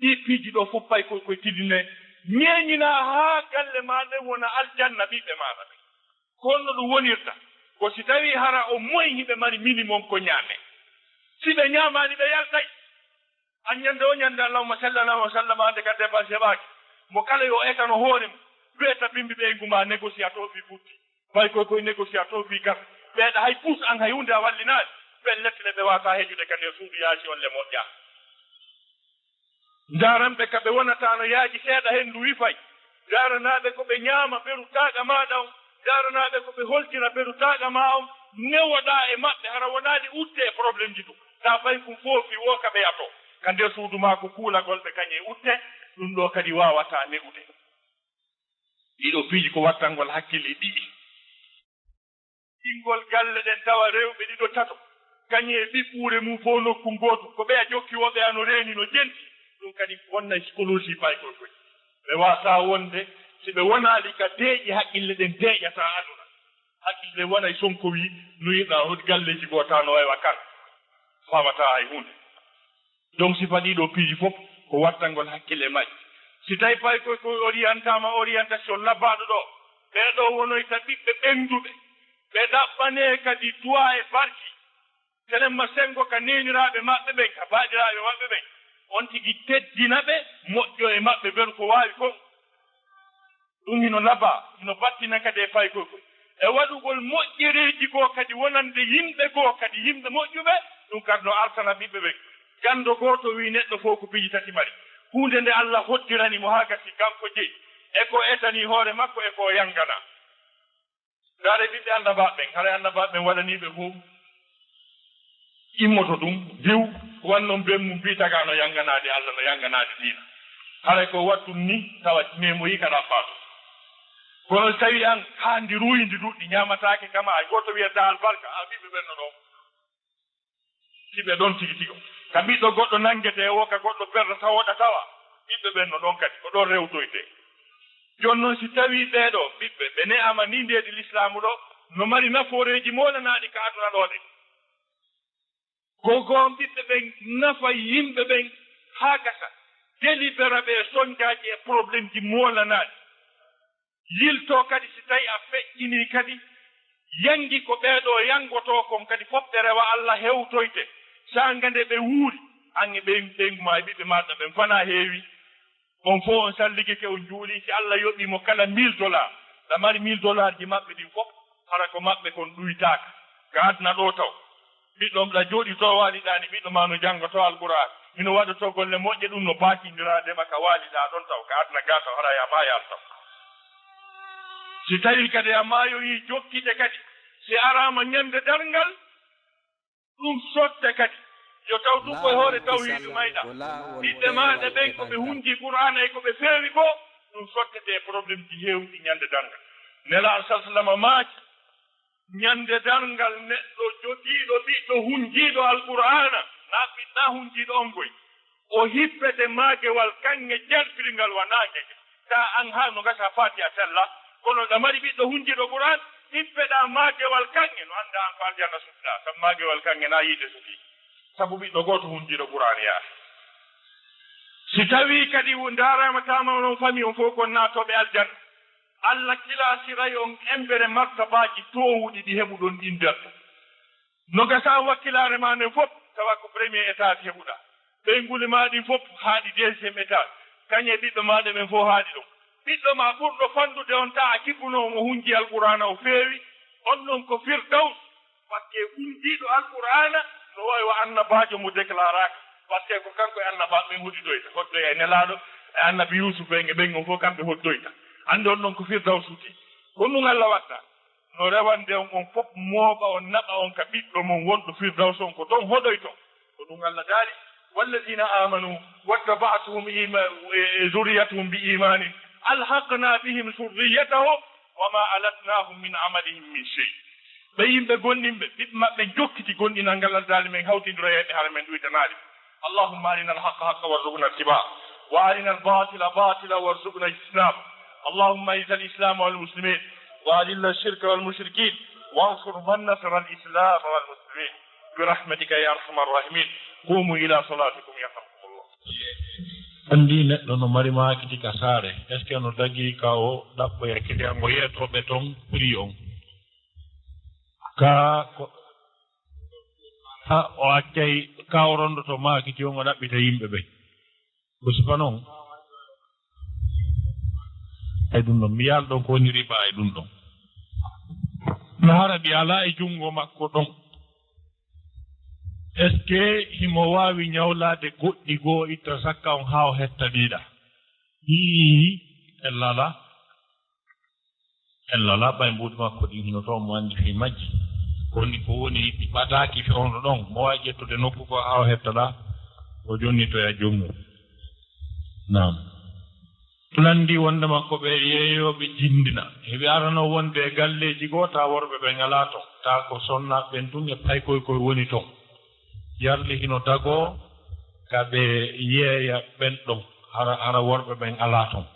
ɗii piiji ɗoo fof pay ko, koye tindine. Ñeeñinaa haa galle maa nden wona aljanna ɓiɓɓe maaɗa ɓen. Ko honno ɗum wonirta? Ko si tawii hara o moy hiɓe mari minimum ko ñaame. Si ɓe ñaamaani, ɓe yaltay. An ñande o ñande, Allahumma salli ala wa sallam, hande ka dépense heɓaaki. Mo kala yo etano hoore mum, weeta bimbi ɓeyngu ma négociateur fii futti. Bay koy koy négociateur fii kafe. Ɓeeɗa hay puus an hay huunde a wallinaali. Ɓen lettine ɓe waasaa heƴude ka nder suudu yaasi on le moƴƴa. Ndaaran ɓe ka ɓe wonata no yaaji seeɗa henndu wifay. Ndaaranaa ɓe ko ɓe ñaama beru taaga maaɗa on. Ndaaranaa ɓe ko ɓe holtira beru taaga maa on. Newoɗaa e maɓɓe hara wonaali utte e problème ji tun. Taa fay kun foofi woo ka ɓe yato. Ka nder suudu maa ko kuulagol ɓe kañe utte. Ɗum ɗoo kadi waawataa ne'ude. Ɗiɗo piiji ko wattangol hakkille ɗiɗi. Ɓinngol galle ɗen tawa rewɓe ɗiɗo tato, kañum e ɓiɓɓuure mum fof nokku ngootu, ko ɓeya jokki woo ɓeya no reeni no jenti, ɗum kadi wonna psychologie paykol koy. Ɓe waasaa wonde, si ɓe wonaali ka deeƴi haqqille ɗen deeƴataa aduna. Haqqille wona e sonko wi, no yiɗaa hoti galleeji goo tawa no waywa kan. Faamataa hay huunde. Donc, sifa ɗiɗo piiji fof ko wattangol hakkille majji. Si tawi paykol koy orientama orientation labbaaɗo ɗo, ɓee ɗo wonoyta ɓiɓɓe ɓennduɓe, ɓe ɗaɓɓanee kadi duwaa e barki. Telemma senngo ka neeniraaɓe maɓɓe ɓen, ka baaɗiraaɓe maɓɓe ɓen, on tigi teddina ɓe, moƴƴo e maɓɓe, beru ko waawi kon. Ɗum hino labaa, hino battina kadi e paykol koy. E waɗugol moƴƴereeji goo kadi wonande yimɓe goo kadi yimɓe moƴƴuɓe, ɗum kadi no artana ɓiɓɓe ɓen. Ganndo gooto wii neɗɗo fof ko piiji tati mari. Huunde nde Allah hoddirani mo haa gasi kanko jeyi, e ko etanii hoore makko, e ko yanngana. Ndaaree ɓiɓɓe annabaaɓe ɓen, haray annabaaɓe ɓen waɗanii ɓe fof immoto ɗum, diw, wan non ben mum fii tagaano yannganaade Allah, no yannganaade diina. Haray ko wattum ni, tawa memoyi ka ɗaɓɓaa ɗum. Kono so tawi an, haa ndi ruuyi, ndi duɗɗi, ñaamataake kama, hay gooto wiyata albarka, a ɓiɓɓe ɓen no ɗon. Si ɓe ɗon tigi tigi. Ka ɓiɗɗo goɗɗo nanngetee woo, ka goɗɗo perda tawoɗa tawa, ɓiɓɓe ɓen no ɗon kadi, ko ɗon rewtoytee. Jooni non, si tawii ɓee ɗoo ɓiɓɓe, ɓe ne'aama nii ndeedi Lislaamu ɗoo, no mari nafooreeji moolanaaɗi ka aduna ɗoo ɗen. Ko goon ɓiɓɓe ɓen nafa yimɓe ɓen haa gasa, délibérer ɓe e soñjaaji e problème ji moolanaaɗi. Yiltoo kadi si tawii a feƴƴinii kadi, yanngi ko ɓee ɗoo yanngotoo kon kadi fof ɓe rewa Allah hewtoyte. Saanga nde ɓe wuuri, an e ɓeyngu maa e ɓiɓɓe maaɗa ɓen fanaa heewi. On fof on salligike, on juulii, si Allah yoɓii mo kala mille dollars, ɗa mari mille dollars ji maɓɓe ɗin fof, hara ko maɓɓe kon ɗuytaaka. Ka aduna ɗoo taw. Ɓiɗɗo on ɗa jooɗii to waaliɗaa ni, ɓiɗɗo maa no janngotoo Alqur'aan, hino waɗotoo golle moƴƴe, ɗum no baakindiraade ma ka waaliɗaa ɗon taw, ka aduna gaa taw, hara yaa maa yaal taw. Si tawii kadi a maayoyii jokkite kadi, si araama ñande darngal, ɗum sotte kadi. Yo taw ɗum koye hoore tawhiidu mayɗa. Ɓiɓɓe maaɗa ɓen ko ɓe hunji Qur'aana e ko ɓe feewi ko, ɗum sottete e problème ji heewɗi ñande darngal. Nelaaɗo sallallaahu alayhi wa sallam maaki, ñande darngal neɗɗo jogiiɗo ɓiɗɗo hunjiiɗo Alqur'aana, na ɓiɗɗa hunjiiɗo on koy, o hippete maagewal kaŋŋe jalbirngal wa naange. Ta an haa no gasa Faatiha sella, kono ɗa mari ɓiɗɗo hunjiiɗo Qur'aan, hippeɗaa maagewal kaŋŋe, no annda an ko aljanna sutiɗaa, sabu maagewal kaŋŋe na yiite suti. Sabu ɓiɗɗo gooto hunjiiɗo Qur'aan yaata. Si tawii kadi ndaaraama taama onon fami on fof kon naatooɓe aljanna, Alla kilasiray on embere martabaaji toowuɗi ɗi heɓuɗon ɗin nder ton. No gasa wakkilaare ma nden fof, tawa ko premier étage heɓuɗaa. Ɓeynguuli ma ɗin fof haaɗi deuxième étage. Kañe ɓiɓɓe maaɗa ɓen fof haaɗi ɗon. Ɓiɗɗo ma ɓurɗo fanɗude on, ta a kibbuno mo hunji Alqur'aana o feewi, on non ko Firdaws. Parce que hunjiiɗo Alqur'aana no wawi wa annabaajo mo déclaraka. Parce que ko kanko e annabaaɓe ɓen hoddidoyta. Hoddoya e Nelaaɗo, e annabi Yuusuf en e ɓen on fof kamɓe hoddoyta. Anndi on non ko Firdaws suti. Ko ɗum Alla watta. No rewande on, on fof mooɓa on, naɓa on ka ɓiɗɗo mon wonɗo Firdaws on, ko ton hoɗoyton. Ko ɗum Alla daali, "Walladina amanu wattaba'atuhum ima-, e, e zurriyatuhum bi imanin alhaqna bihim zurriyatahum wama alatnahum min amalihim min shay." Ɓe yimɓe gonɗinɓe, ɓiɓɓe maɓɓe jokkiti gonɗinal ngal Alla daali, men hawtindiroyay ɓe hara men ɗuytanaali. اللهم أرنا الحق حقا وارزقنا اتباعه، وأرنا الباطل باطلا وارزقنا اجتنابه. اللهم أعز الإسلام والمسلمين، وأذل الشرك والمشركين، وانصر من نصر الإسلام والمسلمين، برحمتك يا أرحم الراحمين. قوموا إلى صلاتكم يرحمكم الله. Anndi neɗɗo no mari maakiti ka saare, est-ce que no dagii ka o ɗaɓɓoya kiliyango yeetooɓe ton prix on? Ka ko, ha o accay ka o rondoto maakiti on, o ɗaɓɓita yimɓe ɓe. Ko sifa non? Ay ɗum ɗon, mi yaal ɗon ko woni riba e ɗum ɗon. No hara ɗi alaa e junngo makko ɗon. Est-ce que himo waawi ñawlaade goɗɗi goo, itta sakka on haa o hetta ɗiɗa? Ii, ella alaa. Ella alaa, ɓay mbuuɗi makko ɗin hino toon, mo anndi fii majji. Ko woni, ko woni ɗi ɓataaki fewndo ɗon, mo waawi ƴettude nokku ko haa o hetta ɗa, o jonnitoya joomum. Naam. Lanndi wonde makko ɓe yeeyooɓe jinndina. Heɓe arano wonde e galleeji goo, taa worɓe ɓen alaa ton. Taa ko sonnaaɓe ɓen tun e paykoy koy woni ton. Yarli hino tagoo ka ɓe yeeya ɓen ɗon, hara, hara worɓe ɓen alaa ton.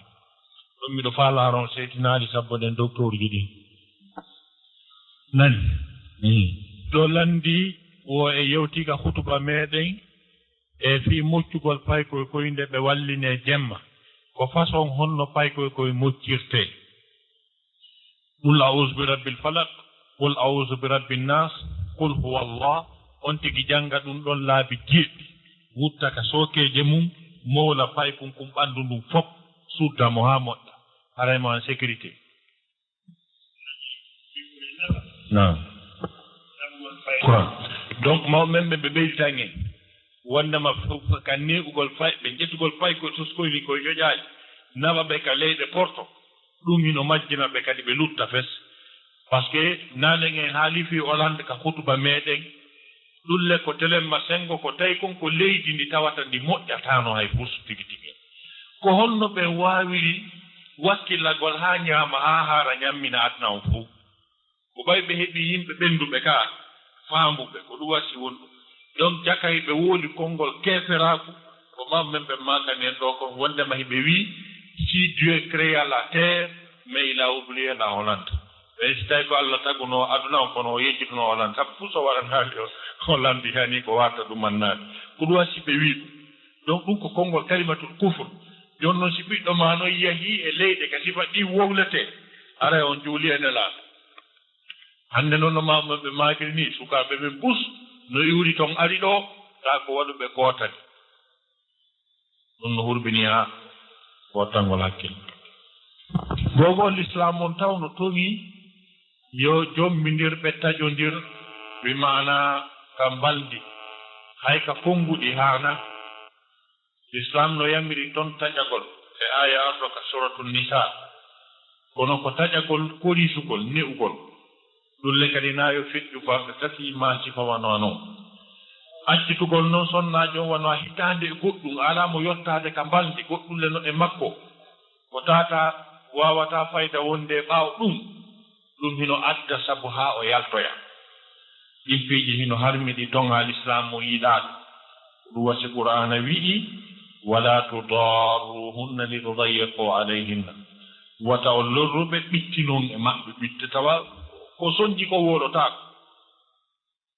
Ɗum miɗo faalaa ron seytinaali sabbo ɗen doktoorji ɗin. Nani? Mm. Ɗo lanndi wo e yewtiga hutuba meɗen e fii moccugol paykoy koy nde ɓe wallinee jemma. Ko façon honno paykoy koy moccirtee? Qul a'udhu bi rabbil falaq, qul a'udhu bi rabbin nas, qul huwa Allah. On tigi jannga ɗum ɗon laabi jeeɗiɗi, wutta ka sookeeje mum, mowla paykun kun ɓanndu ndun fof, sudda mo haa moƴƴa. Haray mo en sécurité. Naam. Quran. Donc, mawɓe men ɓe, ɓe ɓeyditan en. Wondema f-, f-, ka neeɓugol fay-, ɓe ƴettugol paykoy toskoyni koye ƴoƴaaji, naɓa ɓe ka leyɗe porto. Ɗum hino majjina ɓe kadi ɓe lutta fes. Parce que nanen en haali fii Hollande ka hutuba meɗen, ɗulle ko telemma sengo ko tawi kon ko leydi ndi tawata ndi moƴƴataano hay fus tigi tigi. Ko honno ɓen waawiri wakkillagol haa ñaama haa haara ñammina aduna on fuu? Ko ɓay ɓe heɓii yimɓe ɓennduɓe ka faambuɓe ko ɗum wasi wonɗum. Donc, jakay ɓe wooli konngol keeferaaku, ko mam men ɓe maakani en ɗo kon, wondema hiɓe wii, "Si Dieu créa la terre, mais il a oublié la Hollande." Ɓe si tawi ko Allah tagunoo aduna on, kono o yejjituno Hollande. Sabu fuu so waɗanaali o, Hollande hani ko warta ɗum annaali. Ko ɗum wasi ɓe wii ɗum. Donc, ɗum ko konngol kalimatul kufr. Jooni noon, si ɓiɗɗo ma noon yahii e leyɗe ka sifa ɗi wowletee, haray on juuli e Nelaaɗo. Hannde noon no maamumen ɓe maakiri nii, sukaaɓe men bus no iwri ton ari ɗoo, taa ko waɗuɓe kootani. Ɗum no hurbini haa kootangol hakkille. Googol Lislaam on taw no toŋi yo jommbindirɓe taƴondir, bi maanaa ka mbalndi, hay ka konnguɗi haanaa. Lislaam no yamiri ton taƴagol e aaya arɗo ka Suuratul Nisaa. Kono ko taƴagol, korisugol, ne'ugol. Ɗum le kadi na yo feƴƴu balɗe tati ma sifa wano non. Accitugol non sonnaajo on wano a hitaande e goɗɗum, alaa mo yottaade ka mbalndi, goɗɗum le no e makko. Ko tata waawata fayda wonde ɓaawo ɗum, ɗum hino adda sabu haa o yaltoya. Ɗin piiji hino harmi ɗi toŋa Lislaam mo yiɗaaɗo. Ɗum wasi Qur'aana wi'i, "Wala tudarruhunna litudayyiqu alayhinna." Wata on lorru ɓe, ɓittinon e maɓɓe ɓitte tawa ko sonji ko wooɗotaako.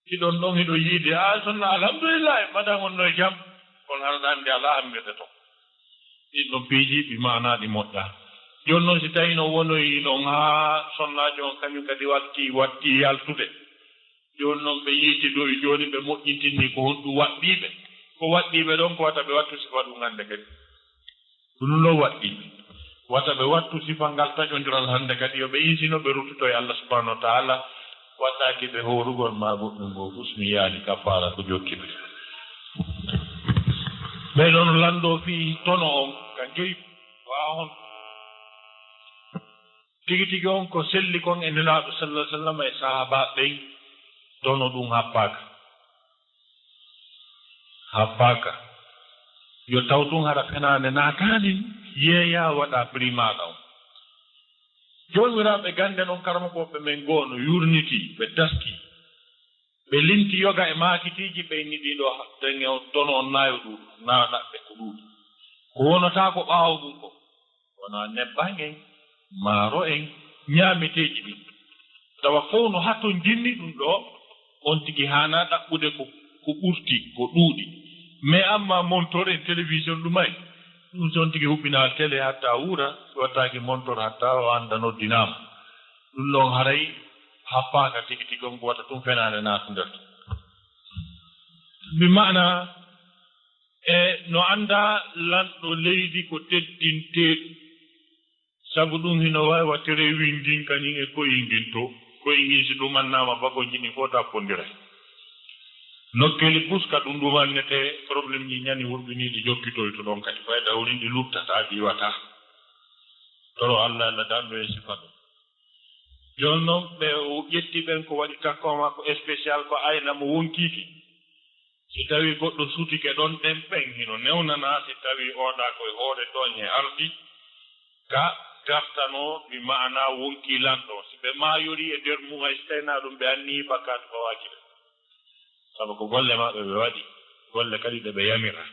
Hiɗon ɗon hiɗo yiide, a sonna, alhamdulillahi, mbaɗan on no e jam. Kono hara ɗa anndi alaa hammirde ton. Ɗin ɗon piiji ɗi maanaa ɗi moƴƴa. Jooni non si tawii no wonoyi non haa sonnaajo on kañum kadi watti, watti yaltude. Jooni non ɓe yiitidoyi jooni ɓe moƴƴintinii ko honɗum waɗɗii ɓe. Ko waɗɗii ɓe ɗon ko wata ɓe wattu sifa ɗum hannde kadi. Ɗum ɗo waɗɗii. Wata ɓe wattu sifa ngal taƴondiral hannde kadi yo ɓe insino ɓe ruttuto e Allah subhanahu wa ta'ala. Waɗɗaaki ɓe hoorugol ma goɗɗum ngoo fof so mi yiyaani kaffaara ko jokki ɓe. Ɓee ɗon lanndoo fii tono on ka joyi ko a on. Tigi tigi on ko selli kon e Nelaaɗo sallallahu alaihi wasallam e sahaabaaɓe ɓen, tono ɗum happaaka. Happaaka. Yo taw tun hara fenaande naataani, yeeyaa waɗa prix maaɗa on. Joomiraaɓe gannde non karamokooɓe men goo no yurnitii, ɓe taskii. Ɓe limti yoga e maakitiiji ɓe inni ɗiɗo ha-, denge on tono on naayo ɗuuɗo, naa ɗaɓɓe ko ɗuuɗi. Ko wonotaako ɓaawo ɗum ko wona nebban en, maaro en, ñaameteeji ɗin. Tawa fow no hatton jinni ɗum ɗo, on tigi haana ɗaɓɓude ko, ko ɓurti, ko ɗuuɗi. Mais amma montor en télévision ɗum ay, ɗum si on tigi huɓɓinaali télé hatta wuura, si wattaaki montor hatta o annda noddinaama. Ɗum ɗon haray happaaka tigi tigi on ko wata ɗum fenaande naata nder ton. Bi maana, e no annda lanɗo leydi ko teddinteeɗo. Sabu ɗum hino waawi waɗtire windin kañum e koyel ngin to. Koyel ngin si ɗum annaama bagonji ɗin fof tappondiray. Nokkeeli pus ka ɗum ɗum annete problème ji ñani wurɓiniiɗi jokkitoyto ɗon kadi fayda wurin ɗi luttataa ɗi iwataa. Toro Allah Allah danɗo e sifa ɗum. Jooni noon ɓe ƴetti ɓen ko waɗi takko makko spécial ko ayna mo wonkiiki. Si tawii goɗɗo sutike ɗon ɗen ɓen hino newnanaa si tawii oɗa ko e hoore tooñ he ardi ka gartanoo bi maana wonkii lanɗo. Si ɓe maayorii e nder mum hay si taynaa ɗum ɓe anniyii bakkaatu fawaaki ɓe. Sabu ko golle maɓɓe ɓe waɗi, golle kadi ɗe ɓe yamira.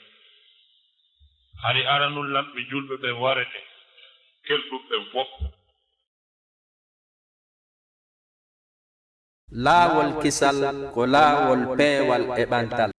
Hari aranun lanɓe julɓe ɓen warete, kelɗum ɓen fof. Laawol kisal ko laawol peewal e ɓantal.